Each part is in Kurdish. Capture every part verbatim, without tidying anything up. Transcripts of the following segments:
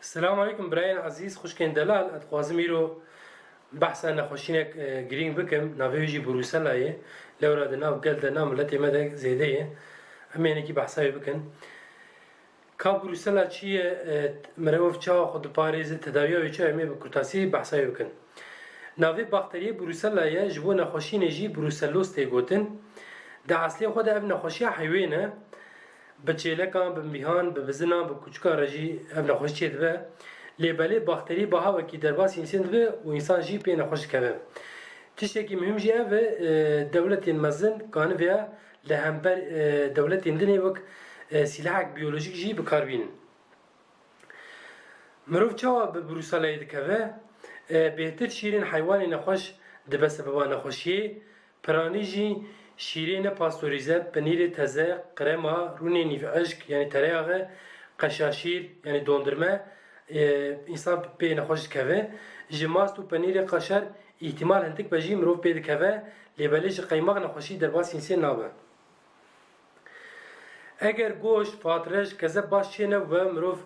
Selamun aleykum birayên ezîz, xwişkên delal. Ez dixwazim îro behsa nexweşînek, e, girîng bikim. Navê wî jî Brusela ye. Lewra di nav gel de, nav miletê me de zêde ye. Em ê hinekî behsa wê bikin. Ka Brusela çi ye, e, mirov çawa xwe diparêze, tedawiya wê çi ye, em ê bi kurtasî behsa wê bikin. Navê bakteriyê Brusela ye, ji bo nexweşînê jî Bruselloz tê gotin. Di eslê xwe de ev nexweşiya heywên e. Bi çêlekan, bi mîhan, bi bizinan, bi kûçikan re jî ev nexweş çêdibe. Lê belê bakterî bi havekî derbasî însên dibe û însan jî pê nexweş dikeve. Tiştekî muhîm jî ev e, e, dewletên mezin kanibêya li hember, e, dewletên dinê wek, e, sîlehek biyolojîk jî bi kar bînin. Mirov çawa bi Bruselayê dikeve? E, bêhtir şîrên heywanê nexweş dibe sebeba nexweşiyê. Piranî jî şîrê ne pastorîze, penîrê teze, krema, rûnê nîvişk, yanî tereyaxe, qeşaşîr, yanî dondurme, e, însan pê nexweş dikeve. Ji mast û penîrê kaşer îhtimal hindik be jî mirov pê dikeve, lê belê ji qeymax nexweşî derbasî însên nabe. Eger goşt, fatreş, kezeb baş çê nebûbe, mirov,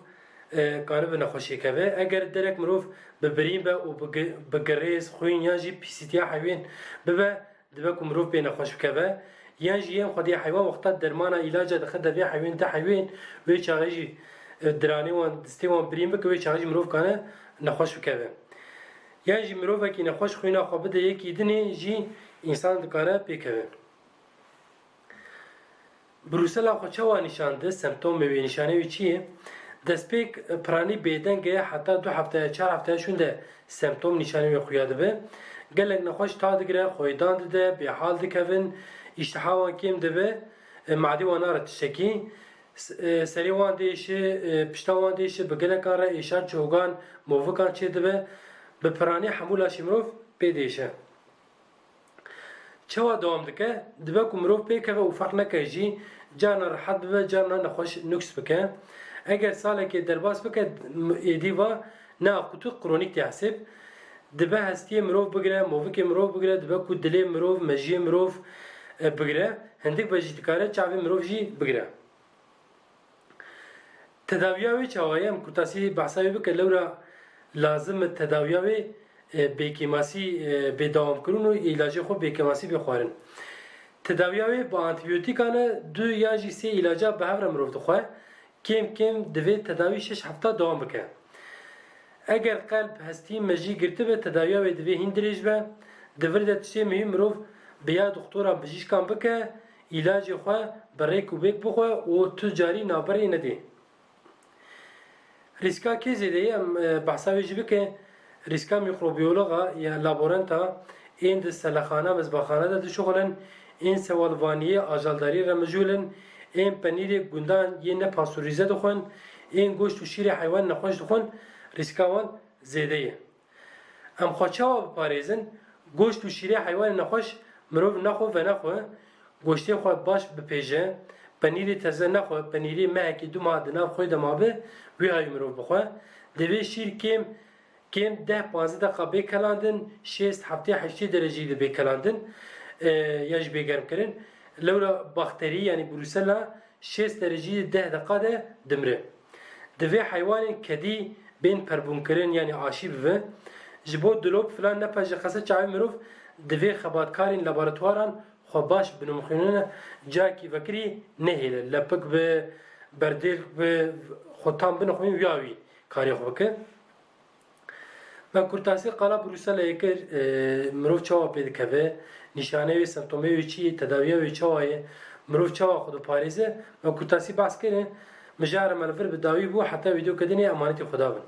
e, kanibe nexweşiyê keve. Eger derek mirov bi birîn be û bi gi-, bi girêz, xwîn yan jî pîsîtiya heywên bibe, dibe ku mirov pê nexweş bikeve. Yan jî yên xwediyê heywan wexta dermana îlaca dixe devê heywên, te heywên wê çaxê jî, e, diranê wan, distê wan birîn bike, wê çaxê jî mirov kane nexweş bikeve. Yan jî mirovekî nexweş xwîna xwe bide yekî dinê jî însan dikare pê keve. Brusela xwe çawa nîşan dide? Semptomê wê, nîşanê wê çi ye? Destpêk, e, piranî bêdeng e, heta du hefteya, çar hefteya şûnde semptom, nîşanê wê xuya dibe. Gelek nexweş ta digire, xwêdan dide, bêhal dikevin, îştiha wan kêm dibe, e, madê wan nare tiştekî. S-, e, serê wan diêşe, e, pişta wan diêşe, bi gelekan re êşa çogan, movikan çêdibe. Bi piranî hemû laşê mirov pê diêşe. Çawa dewam dike? Dibe ku mirov pê keve û ferq neke jî, carna rehet bibe, carna nexweş nûks bike. Eger salekê derbas bike, m-, êdî va ne akût, kronîk tê hesêb. Dibe hestiyê mirov bigire, movikê mirov bigire, dibe ku dilê mirov, mejiyê mirov, e, bigire. Hindik be jî dikare çavê mirov jî bigire. Tedawiya wê çawa ye? Em kurtasî behsa wê bike, lewra lazim e tedawiya wê, e, bêkêmasî, e, bê dewamkirin û îlacê xwe bêkêmasî bê xwarin. Tedawiya wê bi antîbiyotîkan e, du yan jî sê îlaca bi hev re mirov dixwe. Kêm kêm divê tedawî şeş hefta dewam bike. Eger qelb, hestî, mejî girtibe, tedawiya wê divê hîn dirêj be. Di vir de tiştê muhîm mirov bi ya doktora bijîşkan bike, îlacê xwe bi rêk û bêk bixwe û tu carî navberê nedê. Rîska kê zêde ye? Em, e, behsa wê jî bike. Rîska mîkrobiyologa ya laborenta, ên di selexana, mizbaxana de dişuxulin, ên sewalvaniyê, ajaldariyê re mijûl in, ên penîrê gundan yê ne pastorîze dixwin, ên goşt û şîrê heywan nexweş dixwin, rîska wan zêde ye. Em xwe çawa biparêzin? Goşt û şîrê heywanê nexweş mirov nexwe, venexwe. Goştê xwe baş bipêje. Penîrê teze nexwe. Penîrê mehekî du meha di nav xwê de mabe, wî awî mirov bixwe. Divê şîr kêm, kêm deh panzdeh deqa bê kelandin, şêst, heftê, heştê dereceyî de bê kelandin, e, ya jî bê germkirin. Lewra bakterî, yanî brusela, şêst dereceyî deh deqa de dimre. Divê heywanên kedî bên perbûnkirin, yanî aşî bibe. Ji bo dilop filan nepeje qese çavê mirov, divê xebatkarên laboratuwaran xwe baş binimxînine, cakî vekirî nehêle, lepik bi, berdêl bi, xwe tam binixwîn, wî awî karê xwe bike. Me kurtasî qala brûseleyê kir, e, mirov çawa pê dikeve, nîşaneyê wê, semptomê wê çi ye, tedawiya wê çawa ye, mirov çawa xwe diparêze, me kurtasî behs kirin. Mijara me li vir bi dawî bû, heta vîdeoke dinê emanetî Xuda bin.